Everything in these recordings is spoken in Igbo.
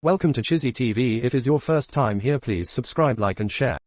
Welcome to Chizzy TV. If is your first time here, please subscribe, like and share.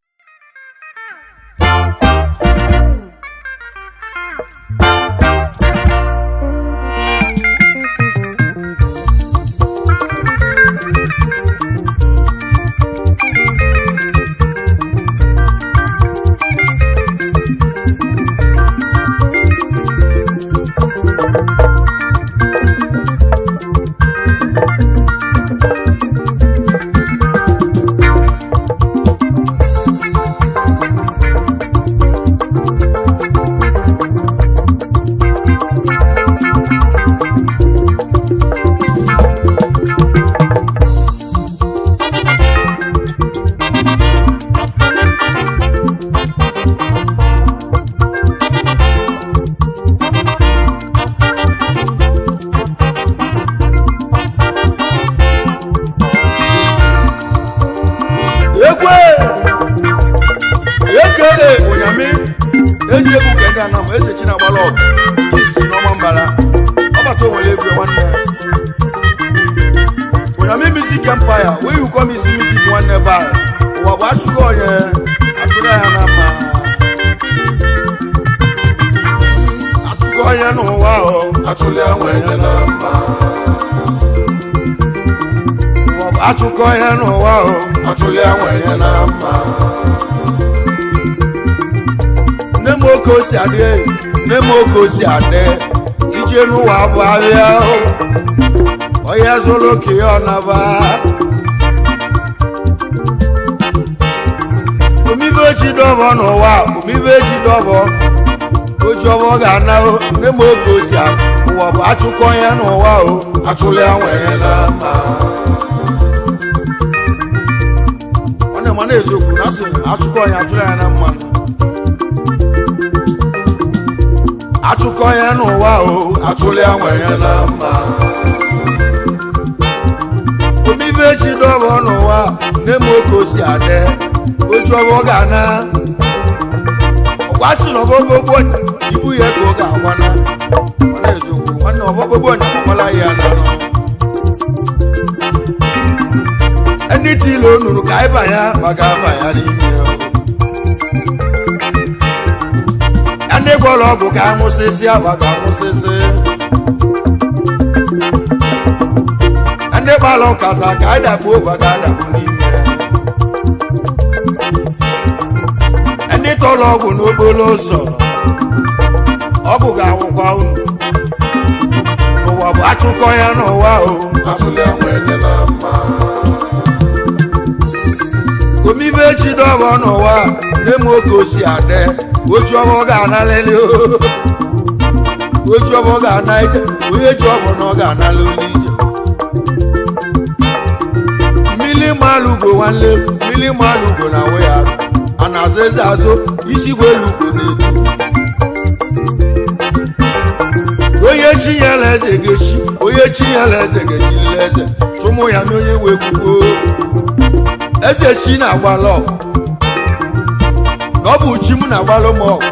Egwe aka Onyami ezi egwu ka ndị anam eze chi na-agbala ọgụ isi n'ọma mbara ọbata onwere egwu nwanne Onyami Music Empire wey you come isi music nwanne ba ụwa bụ achụgo onye achụrụ ya na mma achụgo onye n'ụwa o Atụle enwenye na mma, ụwa bụ achụkọ onye n'ụwa o atụle enwenye na mma, nne m oke osi adị, nne m oke osi adị, ije n'ụwa bụ ahịa o. Onye zụrụ ka ya ọ naba omive echi dọbọ n'ụwa, omive echi dọbọ oji ọbọ ga-ana o. Nne m oke osi adị, ụwa bụ achụkọ ya n'ụwa o. atụle enwenye na mma, Ọ na-ema na eziokwu na asị achụkọ ya, achụrụ ya na mmanụ, achụkọ ya n'ụwa o. atụle enwenye na mma, omive echi dọbọ n'ụwa, nne m oke osi adị, oju ọbọ ga-ana ọgwa sị na ọbọgbogbo ibu ya ka ọ ga-agwana. Ọ na-eziokwu nwanne, ọbọgbogbo ọnya gbakwala ya na ndị tile onunu ka anyị banya maka aba ya n'ime ya. Ndị gwọrọ ọgwụ ka anwụsịsị aba ga-anwụsịsị, ndị kpara nkata ka anyị dakpuo ụwa ga-adakpu n'ime ya. Ndị tọrọ ọgwụ n'okporo ụzọ, ọgwụ ga-anwụkwa unu. N'ụwa bụ achụkọ ya n'ụwa o. atụle enwenye na mma, Omive echi dọbọ n'ụwa, nne m oke osi adị, ochu ọbọ ga-analịlị o. Ochu ọbọ ga-ana ije, onye ji ọbọ na ọ ga-analị olu ije. Mmiri malụgo nwanne, mmiri malụgo na nwe ya a na-azụ eze azụ isi gwa elu ugo na-etu. Onye chinyere eze ga-echi, onye chinyere eze ga-echirila eze chụmụ ya na onye nwe ekwugo eze chi na-agbalụ ọgụ na ọ bụ chi m na-agbalụ m ọgụ.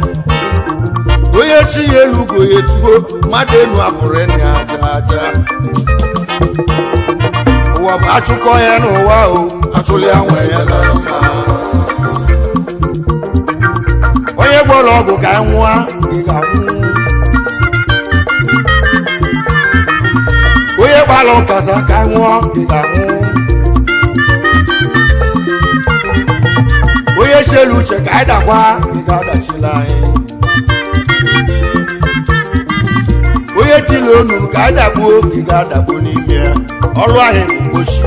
Onye chi ya elu ugo ya etuo mmadụ enu apụrụ ịnị aja aja. Ụwa bụ achụkọ ya n'ụwa o. atụle enwenye na mma, Onye gwọrọ ọgwụ ka nwụọ, ị ga-anwụ. Onye gbara nkata ka nwụọ, ị ga-anwụ. Onye chelu uche ka anyị dakwa, ị ga-adachila anyị. Onye tili onu ka anyị dakpuo, ị ga-adakpuo n'ime ya. Ọrụ anyị bụ mgbochi.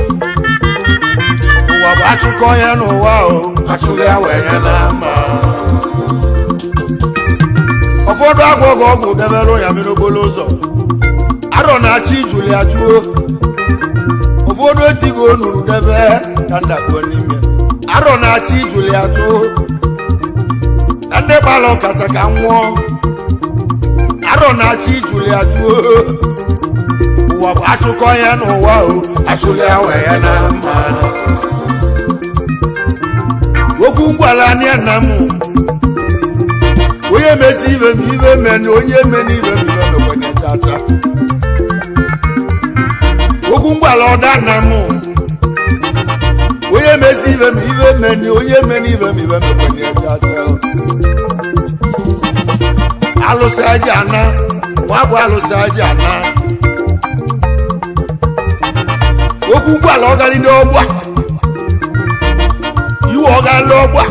Ụwa bụ achụkọ ya n'ụwa o. atụle enwenye na mma, Ụfọdụ agwọghị ọgwụ debere ya mmiri okporo ụzọ, arọ na-achị ijuli ya jụọ. Ụfọdụ etigo onuru debe ka ndakpuo n'ime, arọ na-achị ijuli ya jụọ. Ndị gbara nkata ka nwụọ, arọ na-achị ijuli ya jụọ. Ụwa bụ achụkọ ya n'ụwa o. atụle enwenye na mma, Okwu ngwala anya nna m, onye mesi ibe m ibe meni, onye meni ibe m ibe mekwenye chacha. Okwu ngwala ọda nna m, ibe m ibe meni onye meni ibe m ibe mekwenye tata. Alụsị aja ana nwa bụ alụsị aja ana okwu gwala ọgali n'ọgbụ a iwe ọgali ọgbụ a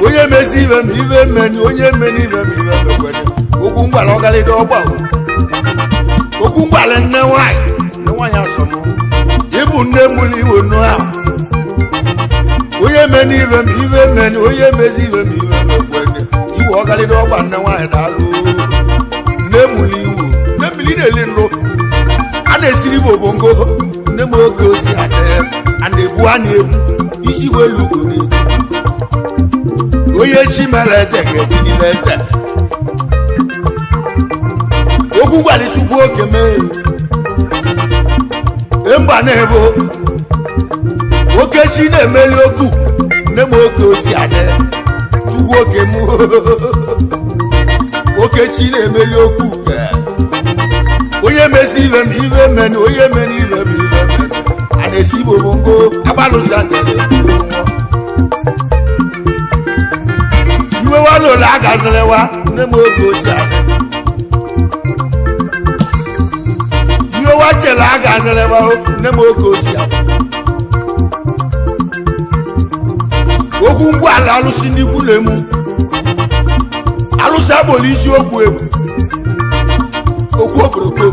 onye mezi ibe m ibe meni onye meni ibe m ibe mekwenye okwu ngwala ọgali n'ọgbụ a okwu ngwala nne nwanyị nne nwanyị asọmụ ịbụ nne mụrụ iwe nụ ahụ onye meni ibe m ibe meni onye mezi ibe m ibe mekwenye iwe ọgali n'ọgba nne nwanyị daalụ nne mụrụ iwu nne mmiri na-eli nrụ a na-esiri m obongo nne m oge osi adị a na-ebu a na-ebu isi welu ugo na-ebu onye chi mere eze ga-ejigide eze okwu gwara chukwu oge mee mba na-ebo oke chi na-emeli okwu nne m oge osi adị chukwu oge m oke chi na-emeli okwu onye mezi ibe m ibe meni onye meni ibe m ibe meni a na-esi igbo bongo agbalụsa ngede iwe wa lụrụ agaziriwa nne m oge ochie adị iwe wa chere agaziriwa nne m oge ochie adị okwu ngwa ala alụsị n'ikwu na-emu alụsị agboro isi okwu egwu okwu okoroko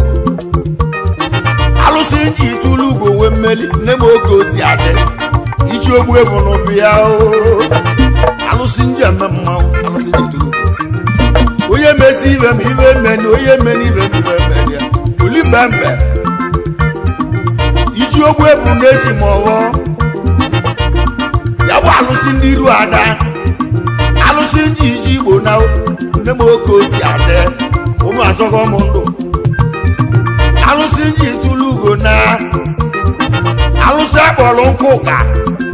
alụsị nji tụlụ ugo nwee mmeli nne m oge ozi adị iji ogbu ebu n'ụbị ya oo alụsị nji eme mmanwụ alụsị nji tụlụ ugo onye mezi ibe m ibe meni onye meni ibe m ibe meni ya oli mbembe iji ogbu ebu na-eji ma ọghọ ya bụ alụsị ndị iru ada alụsị nji iji igbo na nne m oge ozi adị ụmụ azọgọ m ndụ alụsị nji tụlụ ugo na alụsị akpọrọ nkụ ụka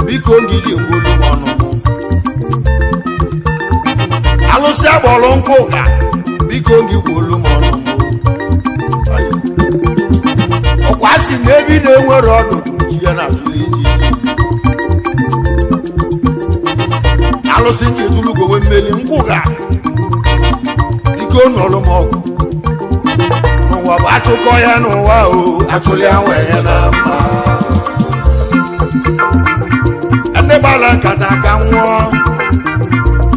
biko ngị ji ekwolu m ọnụ alụsị akpọrọ nkụ ụka biko ngị kwolu m ọnụ ọkwa sị na ebi na-enwere ọdụ ji ya na-atụle ijiji alụsị nji tụlụ ugo nwee mmeri nkwụ ga ike nọrọ m ọgụ n'ụwa bụ achụkọ ya n'ụwa o Achụli anwụ enye na mma. ndị gbara nkata ka nwụọ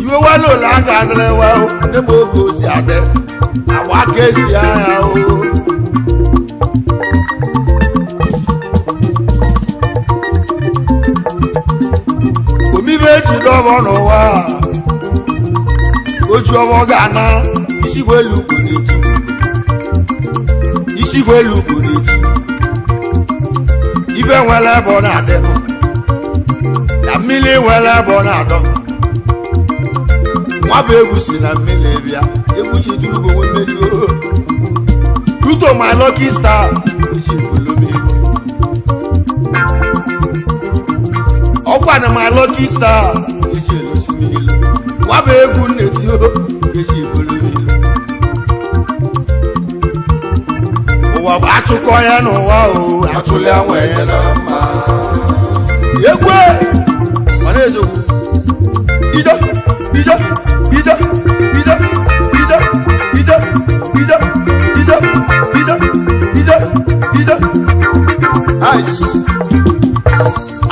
iwe walụla a ga-adịrịwa o nne m oge osi adị agba ka esi agha o omibe eji dọbọ n'ụwa oji ọbọ ga-ana isigwe elu ugwu na-etu isigwe elu ugwu na-etu ife nwere ebe ọ na-adịnụ na mmiri nwere ebe ọ na-adọ nwa bụ egwu si na mmiri bịa egwu ji tụrụgo nwe mmeri oo Pluto my lucky star eji ebulu m egwu ọkwa na my lucky star eji elosi m ilu nwa bụ egwu nneti o eji ebulu m ilu ụwa bụ achụkọ ya n'ụwa o Achụli anwụ enye na mma. egwu mana ezokwu ido ido ido ido ido ido ido ido ido ido ido ice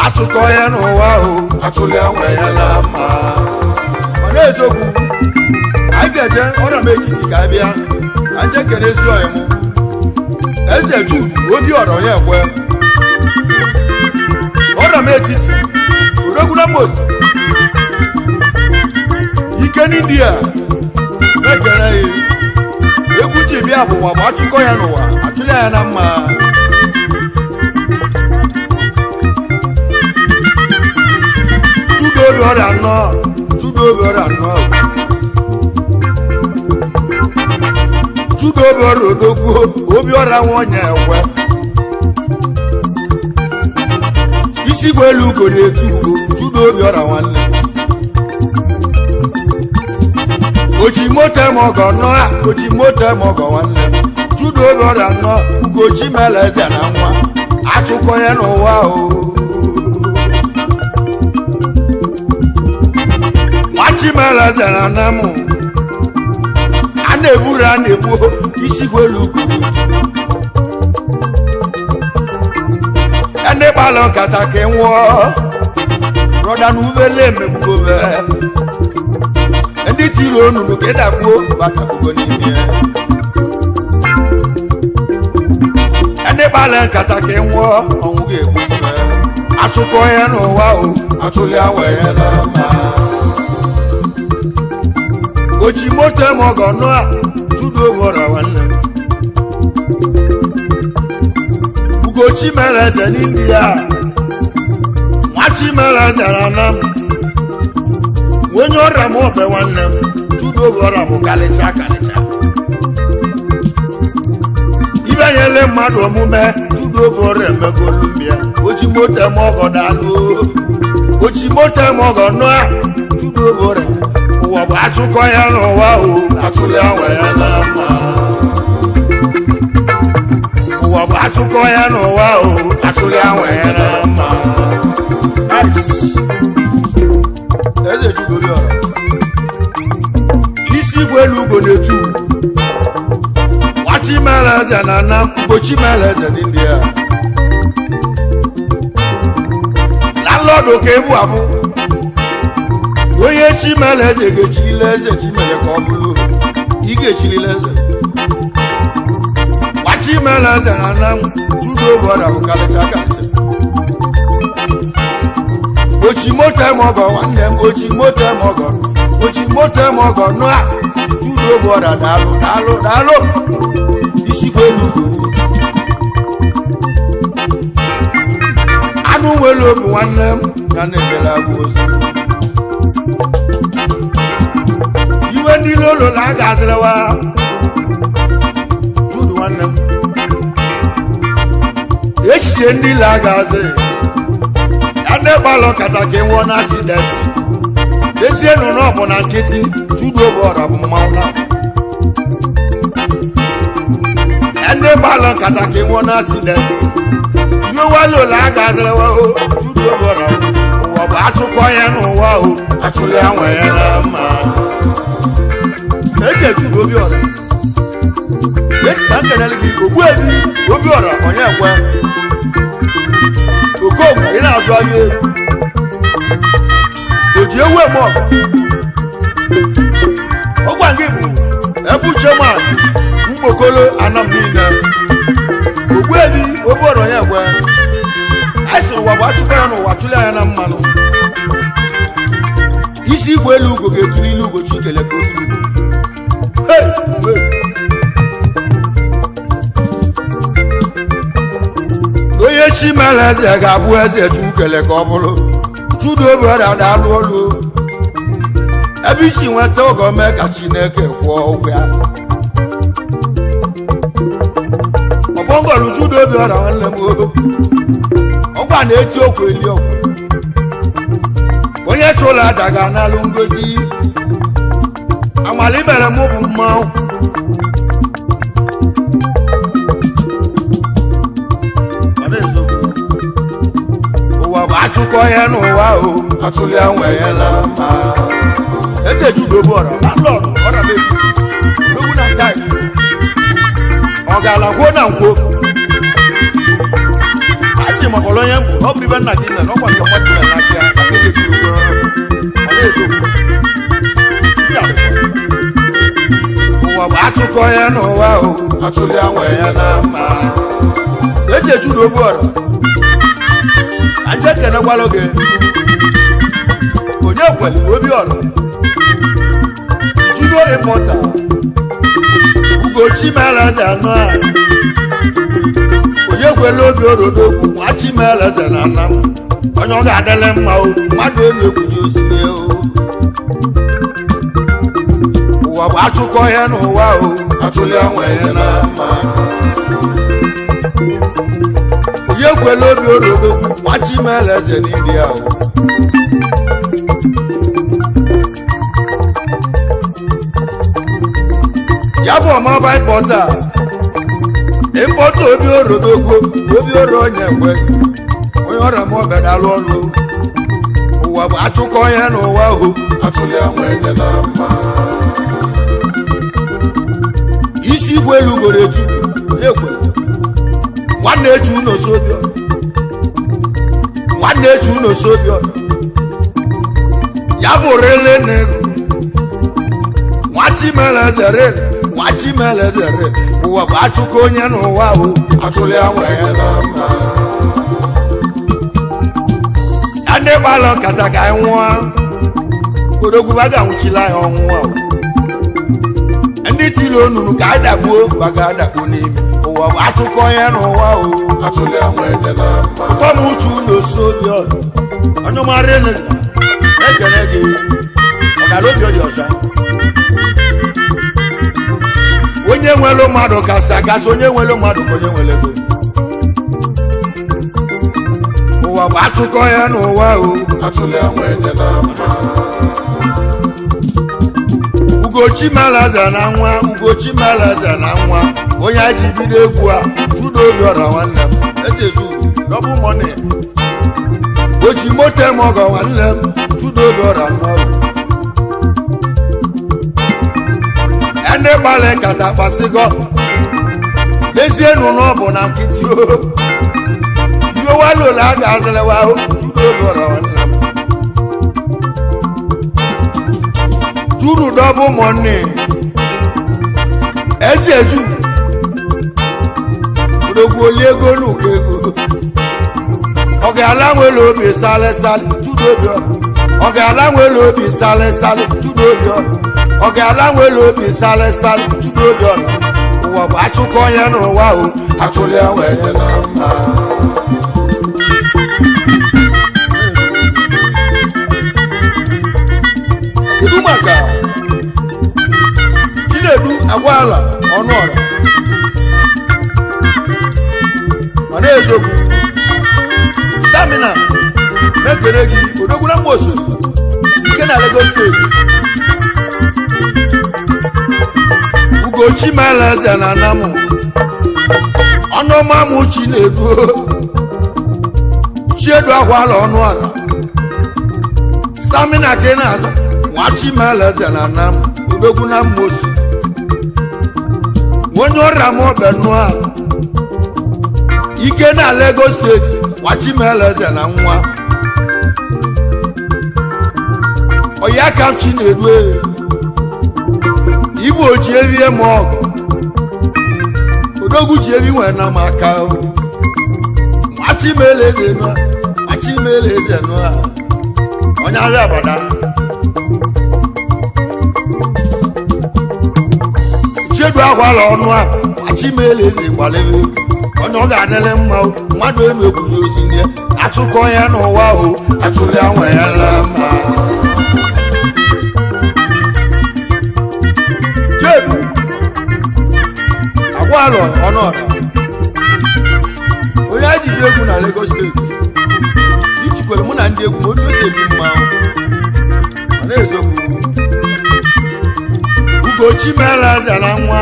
achụkọ ya n'ụwa o Achụli anwụ enye na mma. mana ezokwu anyị ga-eje ọrịa m etiti ka anyị bịa ka anyị jee kene ezi ọyị mụ eze Jude obi ọrọ onye ekwe ọrịa m etiti odogwuna mos ike n'india na-ekere ya egwu ji bịa bụ ụwa bụ achụkọ ya n'ụwa achụli ya na mma Jude obi ọrịa nnọọ Jude obi ọrịa nnọọ Jude obi ọrịa odogwu obi ọrịa nwa onye ekwe isi gwa elu ugo na-etu ugo Jude obi ọrịa nwanne oji moto eme ọgọ nnọọ a oji moto eme ọgọ nwanne m Jude obi ọrịa nnọọ ugochi mere eze na nwa achụkọ ya n'ụwa o Nwachimala zara na mụ a na-eburu a na-ebu isi gwelu ugwu ndị gbalụ nkata ka ị nwụọ brọda na uvele emegbugobe ndị tiri onunu ka ịdakpuo batakpugo n'ime ndị gbalụ nkata ka ị nwụọ ọnwụ ga-egbusibe achụkọ ya n'ụwa o. Atụli anwa ya na mma. Ochi moto eme ọgọ nụ a judo bọrọ nwanne m Ugochi mere eze n'India, nwachi mere eze na Anam, onye ọrịa m ọbẹ nwanne m judo bọrọ m kalịcha kalịcha. Ibe nyele mmadụ omume judo bọrọ emegolu m ya. Ochi moto eme ọgọ daalụ, ochi moto eme ọgọ nụ a judo bọrọ ụwa bụ achụkọ ya n'ụwa o. Atụli anwa ya na mma. Ụwa bụ achụkọ ya n'ụwa o. Atụli anwa ya na mma. Eze Jude Obiora isi igwe elu ugo na-etu nwachimela eze na na Ugochimela eze n'India landlọdụ ka ebu abụ onye chimela eze ga-echilila eze chimele ka ọ bụrụ ị ga-echilila eze nwachimela eze na na Jude Obiora bụ kalịcha kalịcha. Ochi moto eme ọgọ nwanne m, ochi moto eme ọgọ, ochi moto eme ọgọ nụ a Jude Obiora daalụ daalụ daalụ isikwa elu ugo anụ nwere obi nwanne m ya na-ebele agwa ozu iwe ndị lolo na aga azịrịwa Jude nwanne m echiche ndị la aga azị ya ndị gbalụ nkata ka ị nwụọ na asidenti dezie nụ na ọ bụ na nkịtị Jude Obiora bụ mmanwụ na ya ndị gbalụ nkata ka ị nwụọ na asidenti iwe walola aga azịrịwa o Jude Obiora ụwa bụ achụkọ ya n'ụwa o. Atụli anwa ya na mma. Eze Jude Obiora esi ka nkelele gị Ogbuefi Obiora Onyekwe Okongwu ị na-azụ ahịa ego o ji ewu eme ọgụ ọgwa gị bụ ebu chairman mkpokolo anam niile Ogbuefi Obiora Onyekwe anyị sịrị ụwa bụ achụkọ ya n'ụwa chụli anya na mmanụ isi igwe elu ugo ga-etuli ilu ugo chi kele ka o tulu ugo. Hey! Hey! Onye chi mere eze ga-abụ eze Chukele ka ọ bụrụ Jude Obiora na-alụ ọlụ ebe isi nweta ogo mee ka Chineke kwụọ ụgwọ ya ọfọngọlụ Jude Obiora nwanne m o. Ọgwa na-eti okwu eli okwu onye chụlụ aja ga-analụ ngozi amali mere mụ bụ mmanwụ Ọ na-ezokwu. Ụwa bụ achụkọ ya n'ụwa o. Atụli anwa ya na mma. Eze Jude Obiora landlord ọra mebi ogwu na site ọ ga-ala kwuo na nkwo a sị maka ọlọ onye mbụ ọ bụrụ ibe nna gị mere ọkwa nke mmadụ mere n'aka ya ka Eze Jude Obiora ọ na-ezokwu. Ndị a bụkwa. Ụwa bụ achụkọ ya n'ụwa o. Atụli anwa ya na mma. Eze Jude Obiora aje kenekwalụ gị onye kweli Obiora Judo Immortal Ugochi mere eze anụ a onye kwela Obiora odogwu nwachi mere eze na nna m onye ọ ga-adịlị mma o mmadụ elu ekwuji osimiri o ụwa bụ achụkọ ya n'ụwa o. Atụli anwa ya na mma. Onye kwela Obiora odogwu nwachi mere eze n'India o ya bụ ọmaba ịpọta ịpọta Obiora odogwu Obiora onye kwe onye ọrịa m ọbịa alụ ọlụ ụwa Ụwa bụ achụkọ ya n'ụwa o. Atụli anwa enye na mma. Isi igwe elu goro etu ekwe. Nwanne echu n'osobio. Nwanne echu n'osobio. Ya bụ rele nego. Nwachimelezere, nwachimelezere. Ụwa bụ achụkọ onye n'ụwa o. Atụli anwa enye na mma. Ndị gbalụ nkata ka anyị nwụọ. Odogwu baga nwụchila ya ọnwụ ahụ. Ndị tiri onunu ka anyị dakpuo baga adakpuo n'ime. Ụwa bụ achụkọ ya n'ụwa o. Atụli anwa enye na mma. Ụtọ m uchu na obi ọdụ. Onye mara elu ekele gị. Ọgara obi dị ọcha. Onye nwere mmadụ kasị akasị, onye nwere mmadụ ka onye nwere ego. Ụwa bụ achụkọ ya n'ụwa o. Atụli anwa enye na mma. Ugochi Malaza na nwa, Ugochi Malaza na nwa, onye a ji bido egwu a, Jude Obiora nwanne m, eze Jude, double money. Ochi moto eme ọgọ nwanne m, Jude Obiora mmadụ. Ndị gbalị nkata kpasịgọ, dezienụ n'ọ bụ na nkịtị o. Iwe walola a ga-azịrịwa ahụ, Jude Obiora nwanne m. Juru double money. Eze Jude. Odogwu oli ego n'ụkọ ego. Ọ ga-ala nwere obi sale sale Jude Obiora. Ọ ga-ala nwere obi sale sale Jude Obiora. Ọ ga-ala nwere obi sale sale Jude Obiora. Ụwa bụ achụkọ ya n'ụwa o. Atụli anwa enye na mma. Kedu maka Chinedu Agwala Ọnụọra? Mana eziokwu stamina na-ekele gị odogwu na mmoso nke na Lagos steeti. Ugochi Malaza na Anamụ ọnụọma mụ Chinedu Chiedu Agwala Ọnụọra stamina ka ị na-azụ nwachimeleze na anam odogwu na mmosi onye ọrịa m ọbẹ nụa ike na Lagos steeti nwachimeleze na nwa ọya ka m Chinedu igbo ji evie m ọgụ odogwu ji evi nwere na m aka nwachimeleze nụa nwachimeleze nụa onye ahịa abada Chiedu Agwala ọnụ a Nwachimeleze gbalebe onye ọ ga-adịrị mma mmadụ enu ekwughị ozi ndị achụkọ ya n'ụwa o. Atụli anwa ya na mma. Chiedu Agwala ọnụ ọra onye a ji bi egwu na Lagos steeti itikwere mụ na ndị egwu ma otu o si eti mmanwụ mana eziokwu Ugochi Malaza na nwa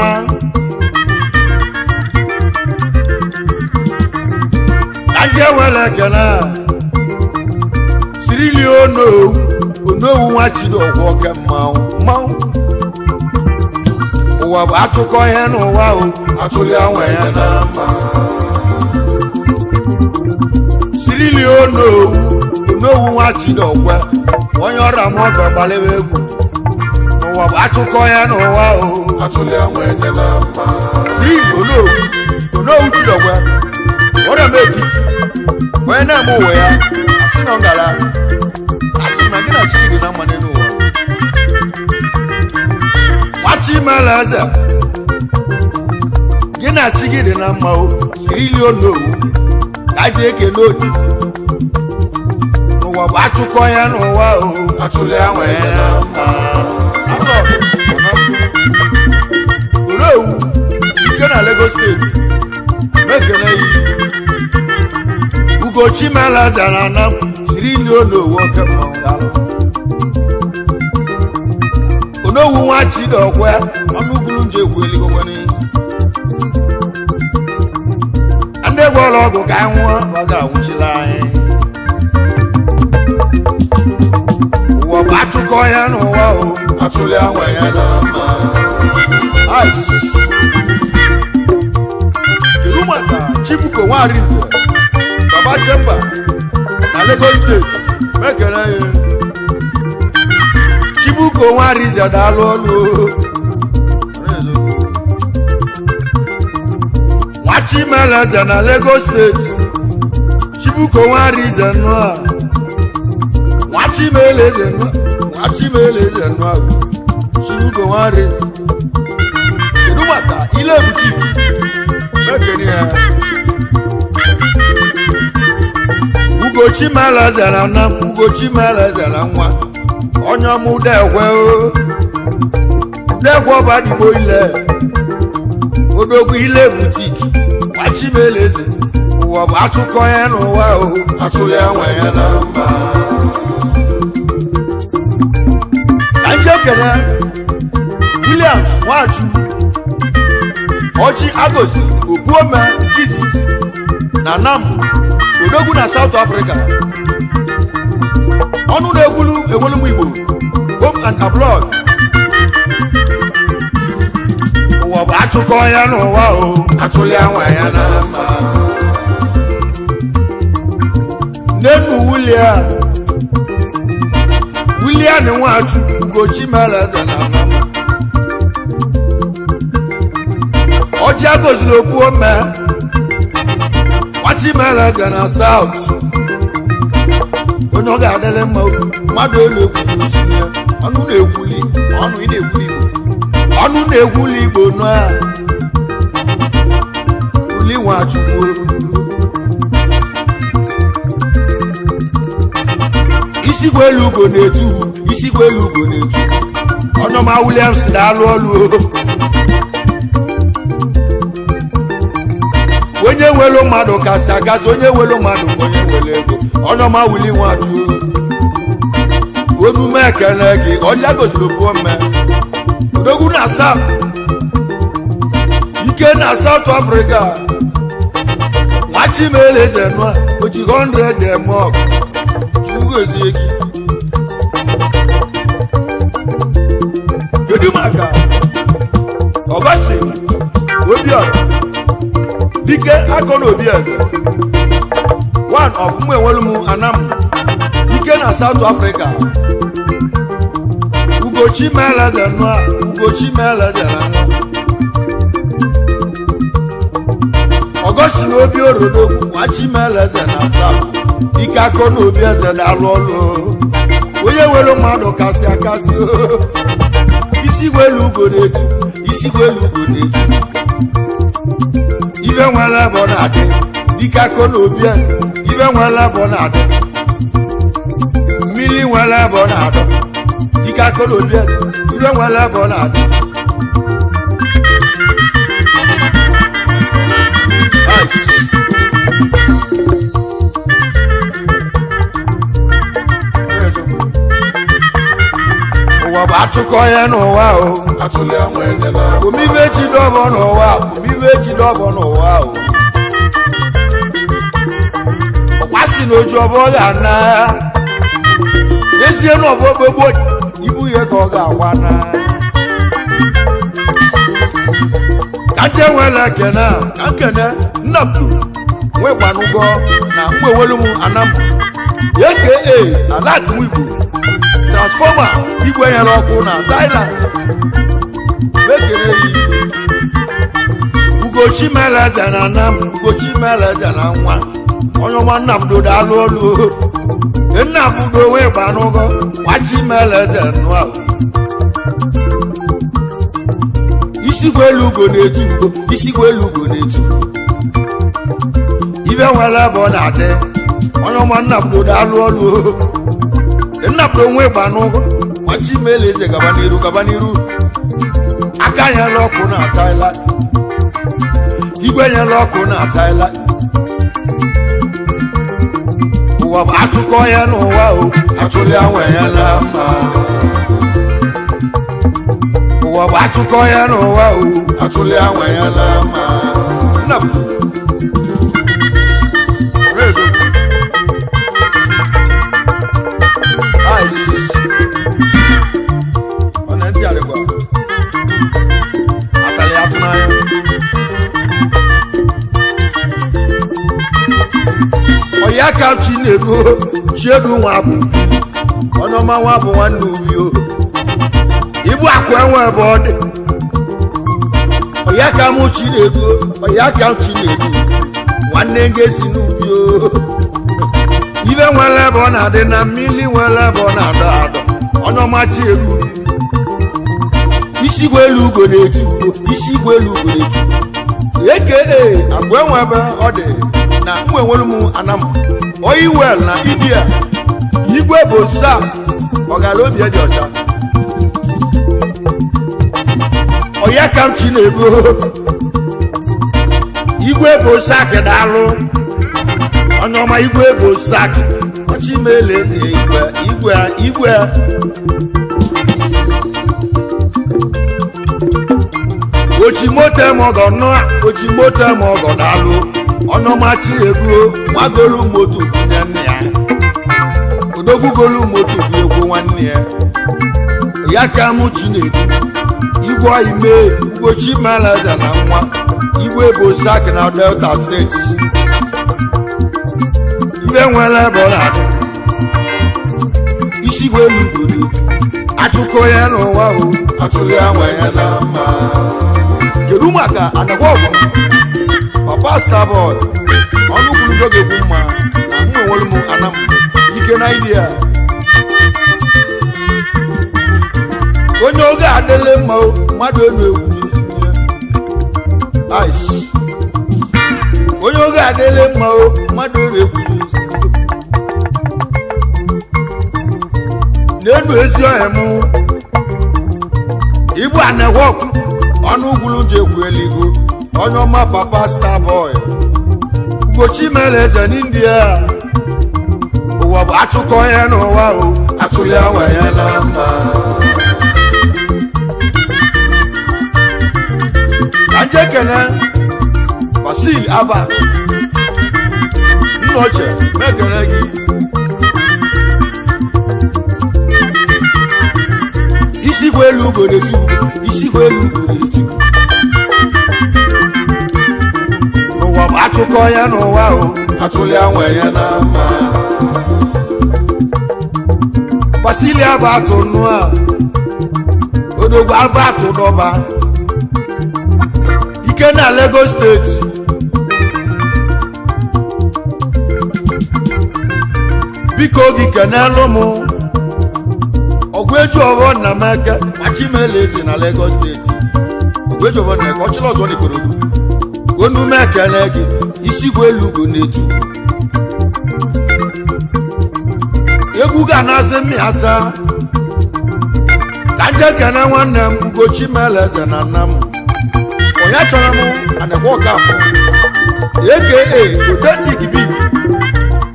aje wele ekele sirili onowu onowu nwa Chidogwu oke mmanwụ mmanwụ. Ụwa bụ achụkọ ihe n'ụwa o. Atụli anwa enye na mma. Sirili onowu onowu nwa Chidogwu onye ọrịa m ọbịa gbalịwa egwu n'ụwa bụ achụkọ ya n'ụwa o. Atụli anwa enye na mma. Sirili onowu onowu Chidogwu ọrịa m etiti onye na-eme ụwa ya asị na ngala asị na gị na chi dị na mma n'elu ụwa. Nwachimeleze gị na chi gị dị na mma o. Sirili onowu ka ji ekele olise n'ụwa bụ achụkọ ya n'ụwa o. Atụli anwa enye na mma. Onowu nke na Lagos steeti mekele yi Ugochi Malaza na anam sirili onowu oke mmanwụ daalụ. Onowu nwa Chidokwe ọnụ ugwu nje ekwu eligokwe ndị gwọrọ ọgwụ ka anyị nwụọ ọ ga-anwụchila anyị. achụkọ ya n'ụwa o. Atụli anwa ya na mma. Ice. Kedu maka Chibuko Nwarinze, Baba Chemba na Lagos State? Mekele ya. Chibuko Nwarinze, daalụ ọlụ. Nwachimeleze na Lagos State, Chibuko Nwarinze nụa. Nwachimeleze nụa, Nwachimeleze nụa, Chibuko Nwarinze. Kedu maka ile boutique? Mekene ya. Ugochi melezere na Ugochi melezere nwa onye ọma udekwe o udekwe ọbadigbo ile odogwu ile boutique nwachimeleze. Ụwa bụ achụkọ ya n'ụwa o. Atụli anwa ya na mma. Ka nje kene Williams Nwachu Ọchị Agosi Obuome Kizis na Nam, odogwu na South Africa, ọnụ na-ekwulu enwelu m Igbo home and abroad. Ụwa bụ achụkọ ya n'ụwa o. Atụli anwa ya na mma. Nenu William, William Nwachu Ugochi meleze na Nam, ọjị agoziri okwu ome nwachimeleze na South. Onye ọ ga-adịrị mma, mmadụ elu ekwuli osimiri ya. Ọnụ na-ekwuli, ọnụ ị na-ekwuli Igbo, ọnụ na-ekwuli Igbo nụ a uli Nwachukwu. Isigwe elu ugo na-etu, isigwe elu ugo na-etu. Ọnụma Williams na-alụ ọlụ. Onye nwelu mmadụ kasị akasị, onye nwelu mmadụ ka onye nwere ego. Ọnụma wuli Nwachukwu, onume ekele gị. Ọjị agoziri pụọ mme odogwu na South ike na South Africa. Nwachimeleze nụa oji 100 eme ọgụ. Chukwu gozie gị. Kedu maka Ọgọstin Obiọra Dike Akọ na Obi Eze, one of mụ enwelu m Anam ike na South Africa? Ugochi meleze nụa, Ugochi meleze na nwa Ọgọstin Obi Orodogwu. Nwachimeleze na South ike, akọ na Obi Eze na-alụ ọlụ. Onye nwere mmadụ kasị akasị. Isi gwelu ugo na-etu, isi gwelu ugo na-etu. Ife nwere ebe ọ na-adị, dike akọ na Obi Eze. Ife nwere ebe ọ na-adị, mmiri nwere ebe ọ na-adọ, dike akọ na Obi Eze. Ife nwere ebe ọ na-adị. Ice. Ụwa bụ achụkọ ya n'ụwa o. Atụli anwa ya na mma. Omive chidọbọ n'ụwa, omive chidọbọ n'ụwa o. Ọkwa si na oju ọbọ ga-ana n'ezie na ọbọ gbogbo ibu ihe ka ọ ga-awa na ka nje nwere ekene a, ka nkene nnapụ nwekwanụgọ na mgbe m anam aka alatinwa Igbo transformer igwe nyere ọkụ na Thailand. Mekere ya. Ugochi meleze na nna m, Ugochi meleze na nwa onye ọma nna m dodo alụ ọlụ. Nna m do wee gbanụgọ nwachi meleze nụa. Isigwe elu ugo na-etu ugo, isigwe elu ugo na-etu. Ife nwere ebe ọ na-adị. Onye ọma nna m dodo alụ ọlụ. Nna m do wee gbanụgọ nwachi meleze. Gaba n'iru, gaba n'iru. Aka nyela ọkụ na Thailand, igwe nyela ọkụ na Thailand. Ụwa bụ achụkọ ya n'ụwa o. Atụli anwa ya na mma. Ụwa bụ achụkọ ya n'ụwa o. Atụli anwa ya na mma. Nna m. Rezo. Ice. Ọya ka chi na-ego chiedu nwa bụ onye ọma nwa bụ nwanne ubi o. Ibu akụ enwe ebe ọ dị. Ọya ka mụ chi na-ego, ọya ka m chi na-ego nwanne ga-esi n'ubi o. Ibe nwere ebe ọ na-adị na mmiri nwere ebe ọ na-adọ adọ. Onye ọma chi elu isi igwe elu ugo na-etu ugo, isi igwe elu ugo na-etu ekele agwa enwe ebe ọ dị na mụ enwere m anam oiwel na India. Igwe bụ sa ọgara obi dị ọcha. Ọya ka m chi na-ebu igwe bụ sak daalụ. Onye ọma igwe bụ sak ọchịmele igwe igwe igwe. Ochi moto mọgọ nọ, ochi moto mọgọ daalụ. Ọnụọma chinedu nwagolu moto bunye nne ya, odogbugolu moto bụ egwu nwanne ya. Ya ka mụ chinedu igwe ime ugochi malaza na nwa igwe bụ sak na Delta steeti. Ibe nwere ebe ọ na-adị isi igwe elu ugoro achụkọ ya n'ụwa o. Atụli anwa ya na mma. Kedu maka anagwa ọgụ papa starboy ọnụ kwurugo ga-ekwu mma na mụ enwere m anam ike na India. Onye oge adịla mma o, mmadụ elu egwu ice. Onye oge adịla mma o, mmadụ elu egwu n'enu ezi ọhịa mụ. Ibu anagwa ọgụ ọnụ ugwulu ji ekwu eligo. Onye ọma papa starboy ugochi mere eze n'India. Ụwa bụ achụkọ ya n'ụwa o. Atụli anwa ya na mma. Ka nje kene Basil Abat nna ochie mekele gị. Isi igwe elu ugo na-etu, isi igwe elu ugo na-etu. Ụwa bụ achụkọ ya n'ụwa o. Atụli anwa ya na mma. Basili Abat nụ a odogwu Abat dọba ike na Lagos steeti. Biko gị kenelụ m ọgụ eju ọghọ nna m eke Achimele eze na Lagos steeti. Ọgụ eju ọghọ nna eke ọchịla ọzọ n'Ikorodu. Onu m ekele gị isi igwe elu ugo na-etu egwu ga-anazi mmịasa. Ka nje kene nwanne m Ugochi Meleze na nna m onye chọrọ m anekwa ọkafọ aka Authentic B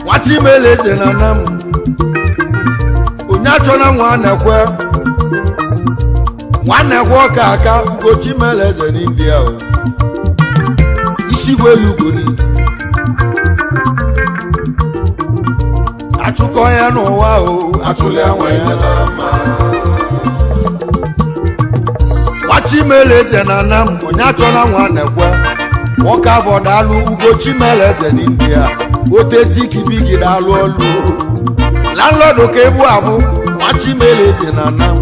Nwachimeleze na nna m onye achọrọ nwa nwanekwe ọka aka Ugochi Meleze n'India o. Isi igwe elu ugo n'etu achụkọ ya n'ụwa o. Atụli anwa ya na mma. Nwachimeleze na nna m onye achọla nwanekwe nwoke afọ daalụ. Ugochi Meleze n'India Authentic B gị daalụ ọlụ landlord ka ebu abụ Nwachimeleze na nna m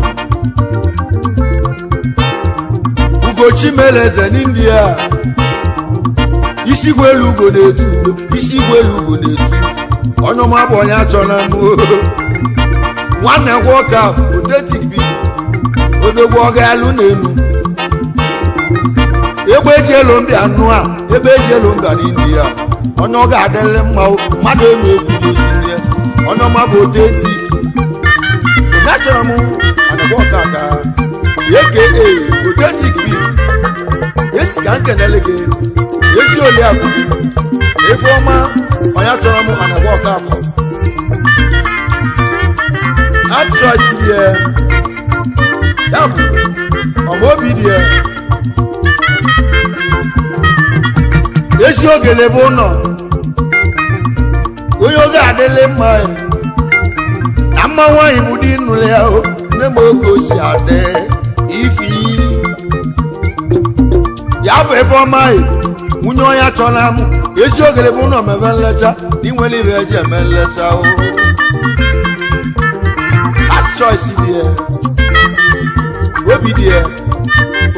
Ugochi Meleze n'India. Isi igwe elu ugo na-etu, isi igwe elu ugo na-etu. Onye ọma bụ onye achọla m nwanne nwoke a Authentic B odogwu ọ ga-alụ n'elu egbe eji elu mbịa nụ a ebe eji elu mbịa n'India. Onye ọ ga-adịrị mma o, mmadụ elu egwu ozirie. Onye ọma bụ Authentic. Onye achọrọ m anagba ọka aka aka Authentic B esi ka nkenele gị ezi oliakụ gị efe ọma. Onye achọrọ m anagba ọka afọ achọsiri ya ya bụ ọma obi dị ya ezi ogele bụ ụlọ onye oge adịla mma ya. Na mma nwaanyị bụ di nụrụ ya o nne m oge o si adị ifi ya bụ ife ọma ya nwunye onye chọrọ m Ezi ogele bụ ụlọ mebe nlecha na inwere ibe eji eme nlecha o. Heart choice dị ya, obi dị ya.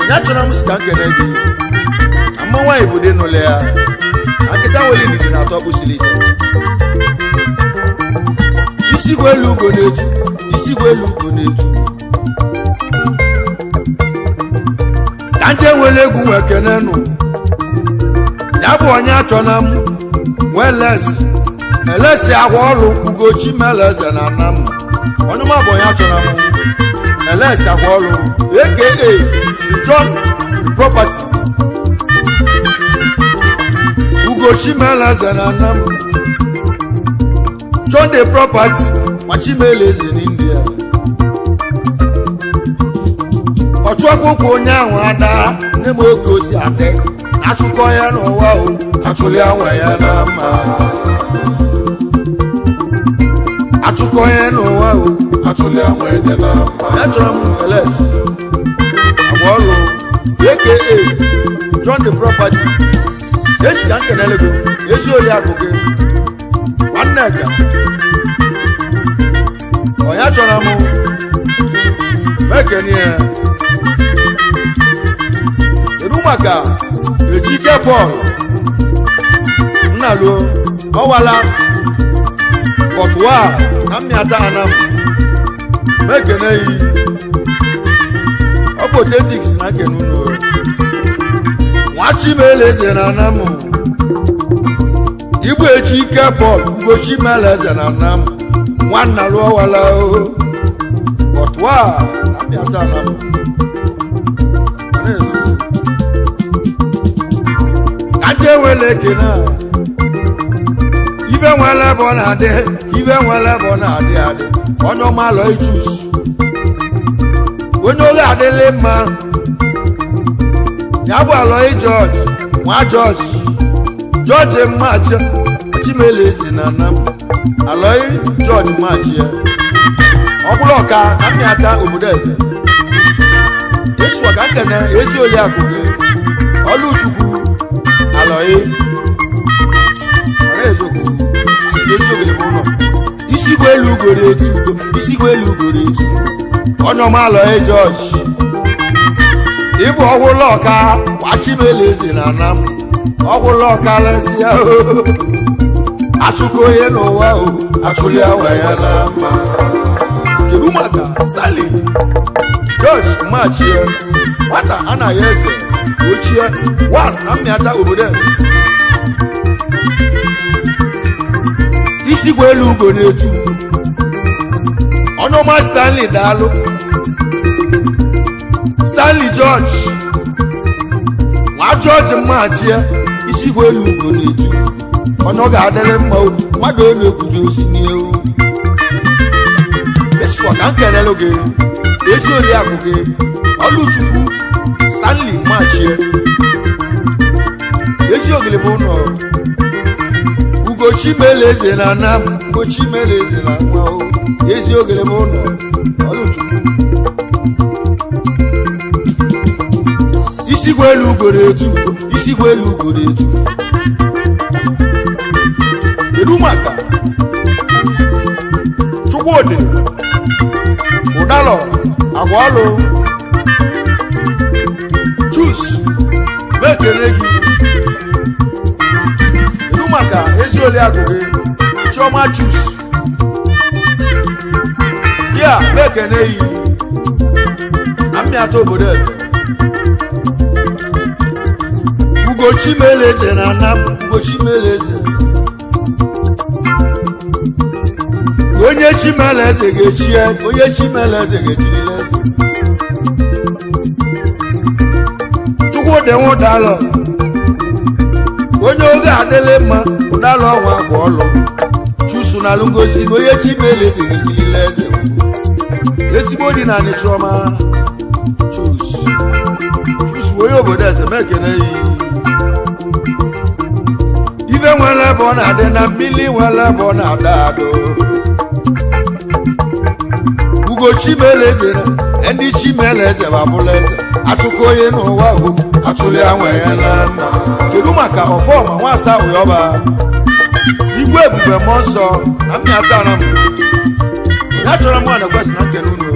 Onye achọrọ m si ka nkene gị na mma nwaanyị bụ dị n'ụlọ ya na nkịta nwere ndidi na atọ kpụsiri ike. Isi gwa elu ugo na-etu, isi gwa elu ugo na-etu. Ka nje nwere egwu nwe kene nụ ya bụ onye achọ na m nweles elesi agwa ọrụ Ugochi meleze na ana m onye ma bụ onye achọ na m elesi agwa ọrụ aka the John Property. Ugochi meleze na ana m John the Property machimeleze n'India. Ọchụakwụkwọ onye ahụ ada nne m oge osi adị achụkọ ya n'ụwa o. Achụli anwa ya na mma. Achụkọ ya n'ụwa o. Achụli anwa ya na mma. Ya chọrọ m eles agwa ọrụ aka John the Property. Esi ka nkenele gị ezi oriakụ gị nwanne ka ọnya chọrọ m mekene ya. Kedu maka Ejike Paul Nnaluo ọwala kọtụa na mmịata anam mekene yi ọ bụ otetiks na nkene unu nwachimeleze na anam igbu Ejike Paul Ugochi meleze na anam nwanna lụọ wala o kọtụa na mmịata anam. Kaje nwere ekele a. Ife nwere ebe ọ na-adị, ife nwere ebe ọ na-adị adị. Onye ọma alọ ichus onye oge adịla mma ya bụ alọghị George nwa George George mmachi Chimeleze na nna m alọghị George mmachi ya ọbụla ọka na mmịata obodo eze ịsụwa ka nkene ezi oliakụ gị Ọlụchukwu alọghị mara eziokwu asị ezi ogele bụ ụlọ isigwe elu ugoro etu ugo isigwe elu ugoro etu onye ọma alọghị George ịbụ ọgwụla ọka gbachimeleze na ana m ọgwụla ọka lezie achụkọ onye n'ụwa o. Achụli anwa ya na mma. Kedu maka Stanley George machie nwata anaghị eze ochie wan na mmịata obodo eze isigwe elu ugo na-etu ọnụọma Stanley daalụ Stanley George nwa George mmachie isigwe elu ugo na-etu onye ọ ga-adịrị mma o, mmadụ elu ekwuzi ozi n'ihu esụwa ka nkelelu gị ezi oriakụ gị Ọlụchukwu Stanley machie ezi ogele bụ ụlọ Ugochi meleze na ana m Ugochi meleze na nwa o ezi ogele bụ ụlọ Ọlụchukwu isigwe elu ugoro etu isigwe elu ugoro etu. Kedu maka Chukwudi Ụdalọ Agwalụ Chus mekele gị. Kedu maka ezi oliakụ gị Chioma Chus ya mekene yi na mmịata obodo eze Ugochi meleze na ana m Ugochi meleze onye chimeleze ga-echi ya onye chimeleze ga-echirila eze Chukwudi nwụdalọ onye oge adịla mma ụdalọ ọnwa bụ ọlụ chusu na alụgosi na onye chimeleze ga-echirila eze ezigbo dị na anị Chioma chus chus onye obodo eze mekene yi ife nwere ebe ọ na-adị na mmiri nwere ebe ọ na-ada adụ Ugochi meleze na ndị chimeleze bụ abụla eze Achụkọ onye n'ụwa o. Achụli anwe ya na mma. Kedu maka ọfọma nwasa ụyọba igwe ebube mmụọ nsọ na mmịata ara m ya chọrọ mụ na kwesị na nkele unu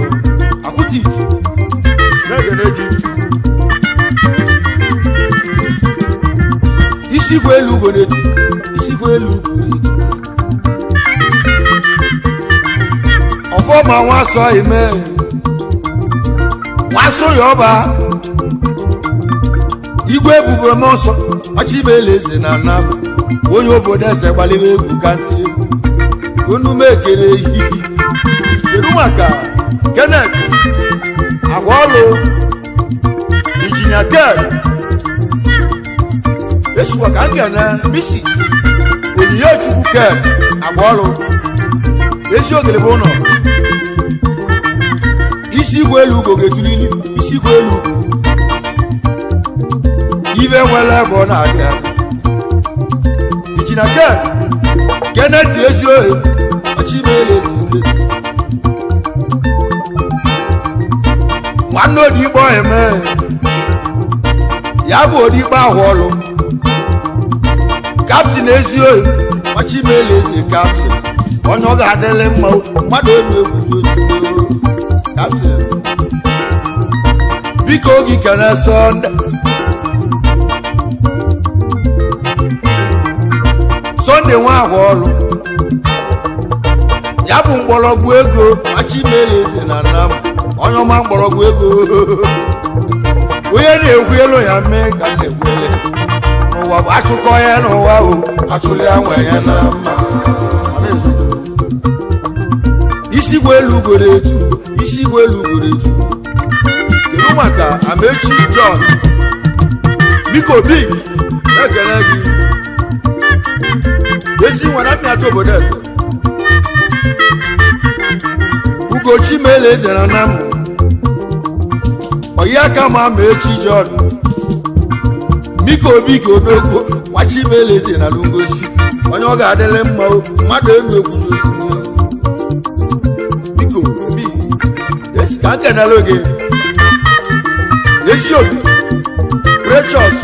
akwụtik na-egene gị. Isi igwe elu ugo na-etu, isi igwe elu ugo na-etu. Ọfọma nwasọ ime nwasọ ụyọba igwe ebube mmụọ nsọ ọchịbele eze na anabụ onye obodo eze gbalịrị egwu ka ntị egwu onume ekere ehihi. Kedu maka Kenneth Agwaọlụ Injinia Ken esikwa ka nkene Mrs. Onyinye-Chukwu Ken Agwaọlụ ezi ogele bụ ụlọ isi igwe elu ugo ga-etulili isi igwe elu ugo ife nwere ebe ọ na-abịa. Injinia Ken Kenneth Eziohe ọchịmele ezuke nwanne odigbo eme ya bụ odigbo ahụ ọlụ kaptịn Eziohe ọchịmele eze kaptịn onye ọ ga-adịrị mma mmadụ elu egwu ozugbo kaptịn biko oge kene Sọnde Sọnde nwa ahụ ọlụ ya bụ mgbọrọgwụ ego achimele eze na nna m onye ọma mgbọrọgwụ ego onye na-ekwu elu ya mee ka m na-ekwu elu n'ụwa bụ achụkọ ya n'ụwa o. Achụli anwe ya na mma. Isi igwe elu ugoro etu, isi igwe elu ugoro etu. Kedu maka Amechi John biko big na-ekele gị ezi nwere mmịata obodo eze Ugochi mele eze na namụ oyi aka ma Amechi John biko biko odogwu wachi mele eze na lungosi onye ọ ga-adịrị mma o, mmadụ elu ekwuzosi biko bi esi ka nkenere gị ezi obi Precious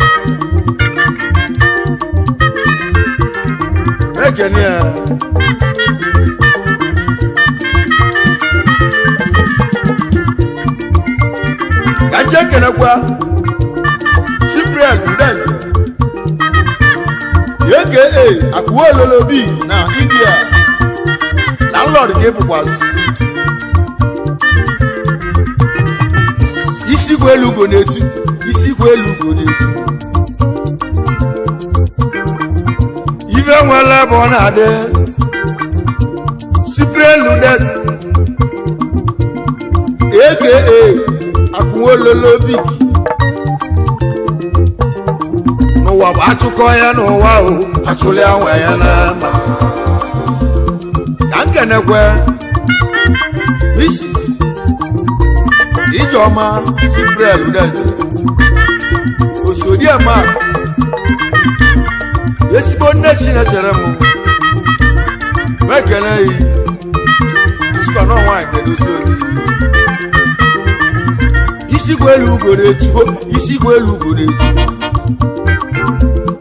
ekene ya. Ka nje ekenekwa Cyprian Udeze aka Akuololobi na India landlord ka ịbụkwazị isi igwe elu ugo na-etu, isi igwe elu ugo na-etu. Ife nwere ebe ọ na-adị Cyprian Udeze aka Akuololobi n'ụwa bụ achụkọ ya n'ụwa o. Achụli anwe ya na mma. Ka nkenekwe Mrs. Ijeọma Cyprian Udeze Osodiema ezigbo nne Chinechere m mekene yi sikwa na nwaanyị na-edozi obi. Isi igwe elu ugo na-etu, isi igwe elu ugo na-etu.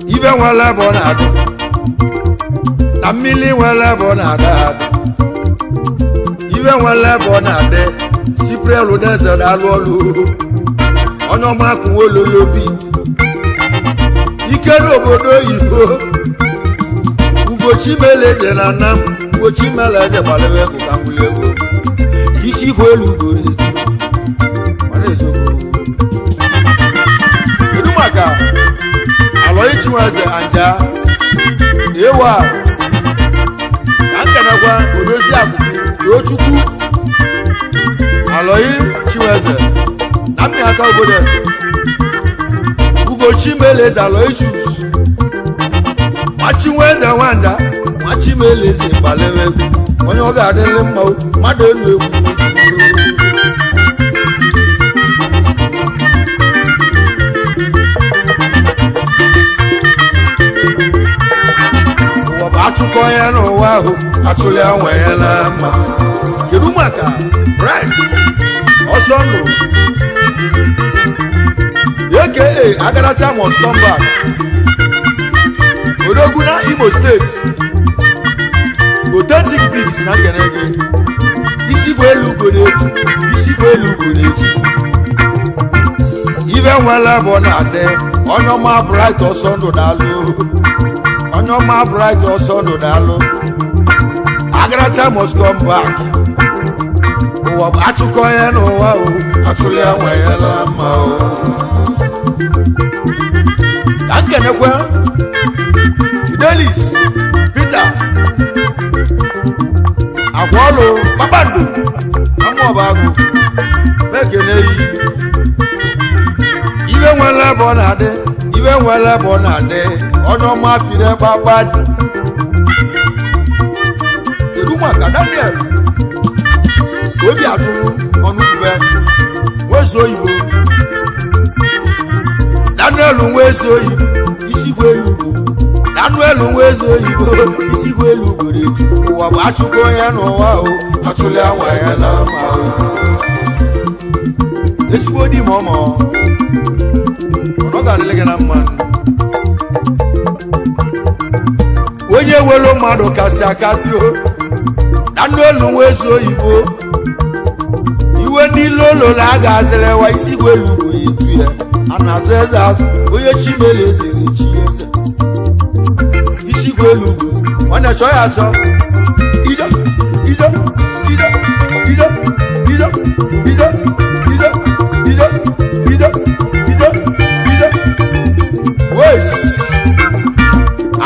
Ife nwere ebe ọ na-adụ na mmiri nwere ebe ọ na-ada adụ ife nwere ebe ọ na-adị. Cyprian Udeze na-alụ ọlụ onye ọma Akuololobi ike n'obodo oyibo Ugochi mele eze na nna m Ugochi mele eze gbalịwa egwu ka ngwuli egwu isi igwe elu ugo na-etu. Ọ na-ezokwu. Kedu maka Alọyị Chinweze Anja ewa ka nkenekwa odozi akụkụ Tochukwu Alọyị Chinweze na mmịata obodo eze Ugochi mele eze Alọyị Chus Nwachinweze nwanja Nwachimele eze gbalewe egwu onye ọ ga-adịrị mma o, mmadụ elu egwu. Ụwa bụ achụkọ ya n'ụwa ahụ. Achụli anwe ya na mma. Kedu maka Bright ọsọ ndụ Agaracha must come back. Odogwu na Imo State, Authentic Bricks na nkene gị. Isi bụ elu ugo na-etu, isi bụ elu ugo na-etu. Ibe nwere bụ na-adị. Onye ọma Bright ọsọ ndụ, daalụ. Onye ọma Bright ọsọ ndụ, daalụ. Agaracha must come back. Ụwa bụ achụkọ ya n'ụwa o. Atụli anwa ya na mma o. Ka nkenekwe Fidelis Peter Agwaọlụ, kpakpando amaọba agụ, mekene yi. Iwe nwere ebe ọ na-adị, iwe nwere ebe ọ na-adị. Onye ọma fire kpakpando. Kedu maka Daniel Obi atụrụ ọnụkwube nwezu oyibo? Daniel nwezu oyibo, isigwe elu ugwu. Daniel nwezu oyibo, isigwe elu ugoro etu. Ụwa bụ achụkọ ya n'ụwa o. Atụli anwa ya na mma o. Ezigbo di ma ọ ma ọ ga-adịrị gị na mma. Onye welu mmadụ kasị akasị o. Daniel nwezu oyibo, iwe ndị lolola a ga-azịrịwa isigwe elu ugwo ya etu ya a na-azụ eze azụ. Onye chimele eze echi eze. Isigwe elu ugwo, nwanne, chọọ ya achọ. Ido ido ido ido ido ido ido ido ido ido ido wes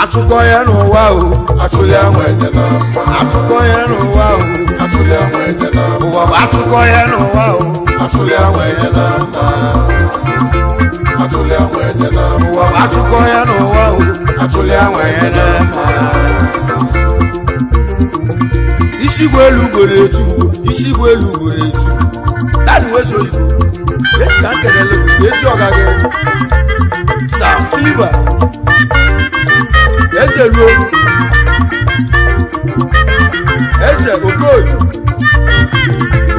achụkọ ya n'ụwa o. Atụli anwa ya na mma. Achụkọ ya n'ụwa o. Atụli anwa ya na mma. Ụwa bụ achụkọ ya n'ụwa o. Atụli anwa ya na mma. Atụli anwa ya na mma. Ụwa bụ achụkọ ya n'ụwa o. Atụli anwa ya na mma. Isigwe elu ugoro etu ugo, isigwe elu ugoro etu. Dadi wezo oyibo esi ka nkelele gị ezi ọga gị, Sir Silva Eze ruo Eze Okoye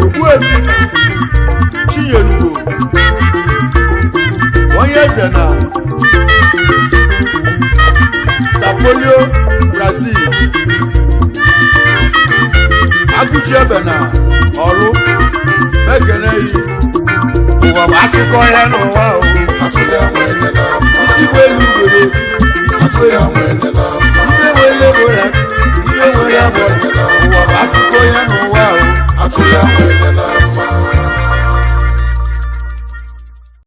Ogbuefi Chinyelugo, onye eze na Sapolio Brazil, Agụji ebe na ọrụ mekene yi. Ụwa bụ achụkọ ya n'ụwa o. Atụli anwa ya na mma. Isi bụ elu ugoro, isi bụ Atụli elu. anwa ya na mma. Ihe nwere bụ ya, ihe nwere bụ. Ụwa bụ achụkọ ya n'ụwa o. Atụli anwa